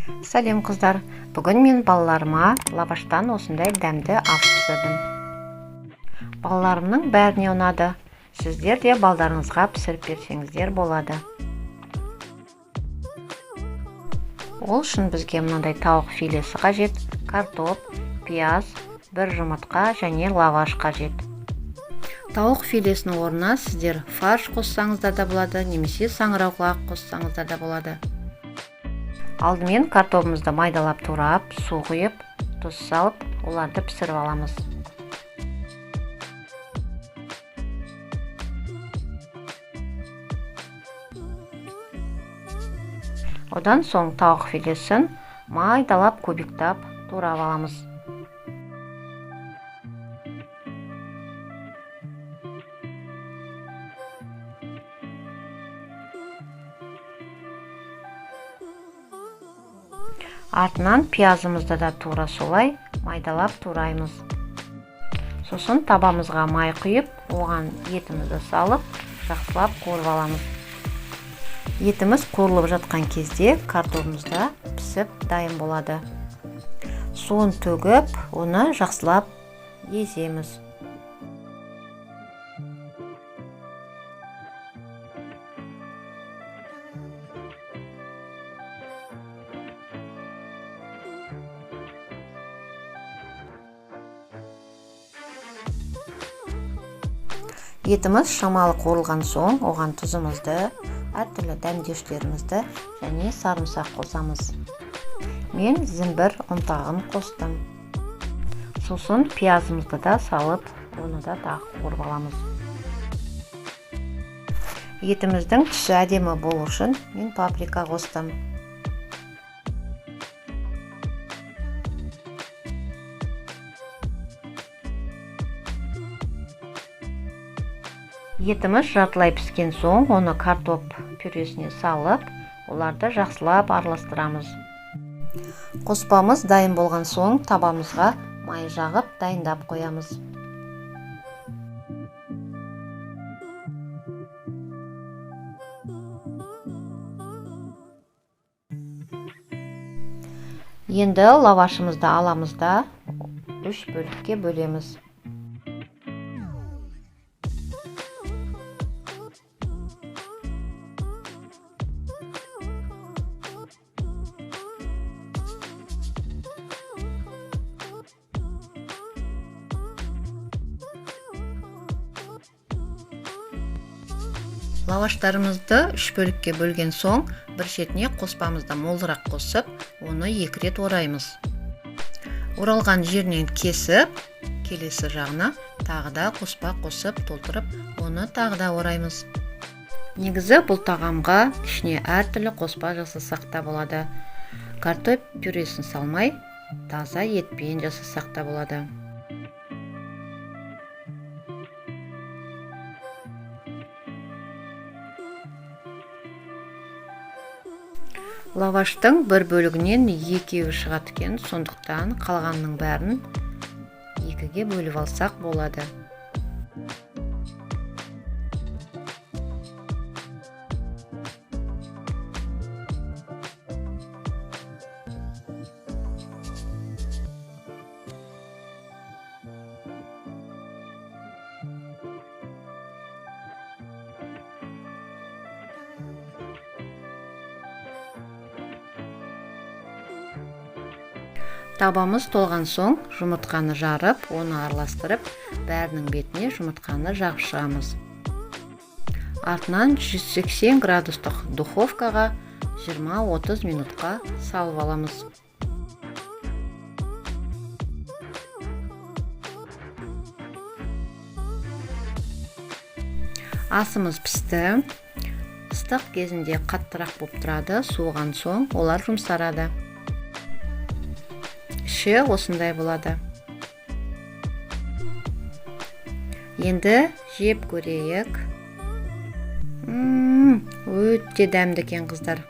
Сәлем, қыздар! Бүгін мен балаларыма лаваштан осындай дәмді ас пісірдім. Балаларымның бәріне ұнады. Сіздер де балдарыңызға пісіріп берсеңіздер болады. Ол үшін бізге мынандай тауық филесі қажет, картоп, пияз, бір жұмыртқа және лаваш қажет. Тауық филесінің орнына сіздер фарш қоссаңыздар да болады, немесе саңырауқұлақ қоссаңыздар да болады. Алдымен картобымызды майдалап турап, су құйып, тұз салып, оларды пісіріп аламыз. Одан соң тауық филесін майдалап кубиктап турап аламыз. Артынан пиязымызды да тура солай майдалап тураймыз. Сосын табамызға май құйып, оған етімізді салып, жақсылап қуырып аламыз. Етіміз қуырылып жатқан кезде картобымыз да пісіп дайын болады. Суын төгіп, оны жақсылап еземіз. Етіміз шамалы қуырылған соң, оған тұзымызды, әртүрлі дәмдеуіштерімізді және сарымсақ қосамыз. Мен зімбір ұнтағын қостым. Сосын пиязымызды да салып, оны да тағы қуырып аламыз. Етіміздің түсі әдемі болу үшін мен паприка қостым. Етіміз жартылай піскен соң, оны картоп пюресіне салып, оларды жақсылап араластырамыз. Қоспамыз дайын болған соң, табамызға май жағып дайындап қоямыз. Енді лавашымызды аламыз да 3 бөлікке бөлеміз. Лаваштарымызды 3 бөлікке бөлген соң, бір шетіне қоспамызды молырақ қосып, оны 2 рет ораймыз. Оралған жерінен кесіп, келесі жағына тағы да қоспа қосып, толтырып, оны тағы да ораймыз. Негізі бұл тағамға ішіне әртүрлі қоспа жасасақ та болады. Картоп пюресін салмай, таза етпен жасасақ та болады. Лаваштың бір бөлігінен екеуі шығады екен, сондықтан қалғанның бәрін екіге бөліп алсақ болады. Табамыз толған соң жұмыртқаны жарып, оны араластырып, бәрінің бетіне жұмыртқаны жағып шығамыз. Артынан 180 градустық духовкаға 20-30 минутқа салып аламыз. Асымыз пісті. Ыстық кезінде қаттырақ болып тұрады, суыған соң олар жұмсарады. Іші осындай болады. Енді жеп көрейік. Өте дәмді екен, қыздар.